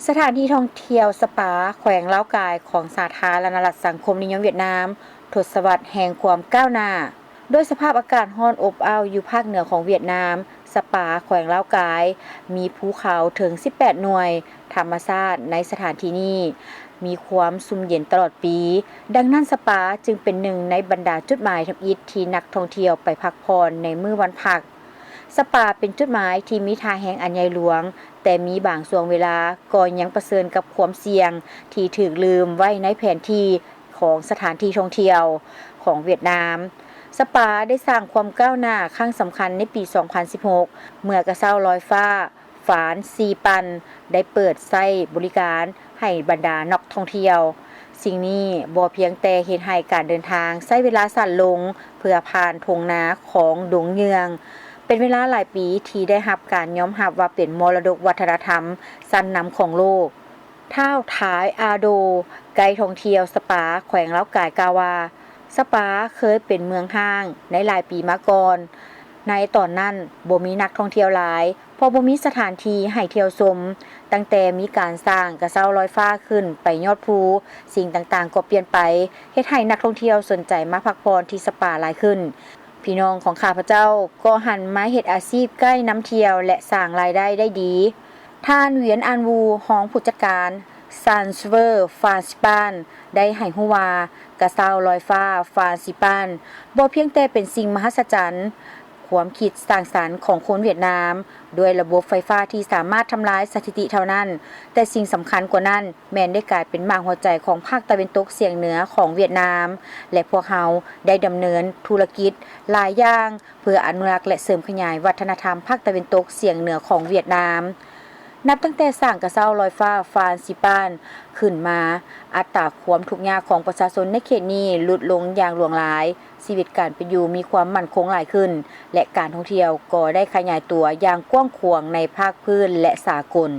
ສະຖານທີ່ທ່ອງທ່ຽວສະປາ ແຂວງລາວກາຍ ຂອງສາທາລະນະລັດສັງຄົມນິຍົມຫວຽດນາມ ທົດສະວັດແຫ່ງຄວາມກ້າວໜ້າ. ດ້ວຍສະພາບອາກາດຮ້ອນອົບອ້າວຢູ່ພາກເໜືອຂອງຫວຽດນາມ, ສະປາແຂວງລາວກາຍ ມີພູເຂົາເຖິງສິບແປດໜ່ວຍ, ທຳມະຊາດໃນສະຖານທີ່ນີ້ມີຄວາມຊຸ່ມເຢັນຕະຫຼອດປີ, ດັ່ງນັ້ນສະປາຈຶ່ງເປັນໜຶ່ງໃນບັນດາຈຸດໝາຍທຳອິດທີ່ນັກທ່ອງທ່ຽວໄປພັກຜ່ອນໃນມື້ວັນພັກ. ສະປາເປັນຈຸດໝາຍທີ່ມີທ່າແຮງອັນໃຫຍ່ຫຼວງ, ແຕ່ມີບາງຊ່ວງເວລາກໍຍັງປະເຊີນກັບຄວາມສ່ຽງທີ່ຖືກລືມໄວ້ໃນແຜນທີ່ຂອງສະຖານທີ່ທ່ອງທ່ຽວຂອງຫວຽດນາມ. ສະປາໄດ້ສ້າງຄວາມກ້າວໜ້າຄັ້ງສຳຄັນໃນປີສອງພັນສິບຫົກ ເມື່ອກະເຊົ້າລອຍຟ້າ ຟານຊີປັນ ໄດ້ເປີດໃຊ້ບໍລິການໃຫ້ບັນດານັກທ່ອງທ່ຽວ. ສິ່ງນີ້ບໍ່ພຽງແຕ່ເຮັດໃຫ້ການເດີນທາງໃຊ້ເວລາສັ້ນລົງ ເພື່ອຜ່ານທົ່ງນາຂອງດົງເຫຍື່ອງ ເປັນເວລາຫຼາຍປີທີ່ໄດ້ຮັບການຍອມຮັບວ່າເປັນມໍລະດົກວັດທະນະທຳຊັ້ນນຳຂອງໂລກ. ທ້າວ ທາຍ ອາໂດ ໄກທ່ອງທ່ຽວສະປາ ແຂວງລາວກາຍ ກ່າວວ່າ ສະປາເຄີຍເປັນເມືອງຮ້າງໃນຫຼາຍປີມາກ່ອນ. ໃນຕອນນັ້ນບໍ່ມີນັກທ່ອງທ່ຽວຫຼາຍ ເພາະບໍ່ມີສະຖານທີ່ໃຫ້ທ່ຽວຊົມ. ຕັ້ງແຕ່ມີການສ້າງກະເຊົ້າລອຍຟ້າຂຶ້ນໄປຍອດພູ, ສິ່ງຕ່າງໆກໍປ່ຽນໄປ, ເຮັດໃຫ້ນັກທ່ອງທ່ຽວສົນໃຈມາພັກຜ່ອນທີ່ສະປາຫຼາຍຂຶ້ນ. ພີ່ນ້ອງຂອງຂ້າພະເຈົ້າກໍຫັນມາເຮັດອາຊີບໄກນຳທ່ຽວ ແລະ ສ້າງລາຍໄດ້ໄດ້ດີ. ທ່ານ ຫວຽນ ອັນ ວູ ຮອງຜູ້ຈັດການ Transfer Fran Sipan ໄດ້ໃຫ້ຮູ້ວ່າ ກະເຊົ້າລອຍຟ້າ Fran Sipan ບໍ່ພຽງແຕ່ເປັນສິ່ງມະຫັດສະຈັນ, ຄວາມຄິດສ້າງສັນຂອງຄົນຫວຽດນາມ ດ້ວຍລະບົບໄຟຟ້າທີ່ສາມາດທຳລາຍສະຖິຕິເທົ່ານັ້ນ, ແຕ່ສິ່ງສຳຄັນກວ່ານັ້ນ ແມ່ນໄດ້ກາຍເປັນໝາກຫົວໃຈຂອງພາກຕາເວັນຕົກສຽງເໜືອຂອງຫວຽດນາມ ແລະ ພວກເຮົາໄດ້ດຳເນີນທຸລະກິດຫຼາຍຢ່າງ ເພື່ອອະນຸລັກ ແລະ ເສີມຂະຫຍາຍວັດທະນະທຳພາກຕາເວັນຕົກສຽງເໜືອຂອງຫວຽດນາມ. ນັບຕັ້ງແຕ່ສ້າງກະເຊົ້າລອຍຟ້າ Fran Sipan ຂຶ້ນມາ, ອັດຕາຄວາມທຸກຍາກຂອງປະຊາຊົນໃນເຂດນີ້ຫຼຸດລົງຢ່າງຫຼວງຫຼາຍ, ຊີວິດການເປັນຢູ່ມີຄວາມໝັ້ນຄົງຫຼາຍຂຶ້ນ ແລະ ການທ່ອງທ່ຽວກໍໄດ້ຂະຫຍາຍຕົວຢ່າງກວ້າງຂວາງໃນພາກພື້ນ ແລະ ສາກົນ.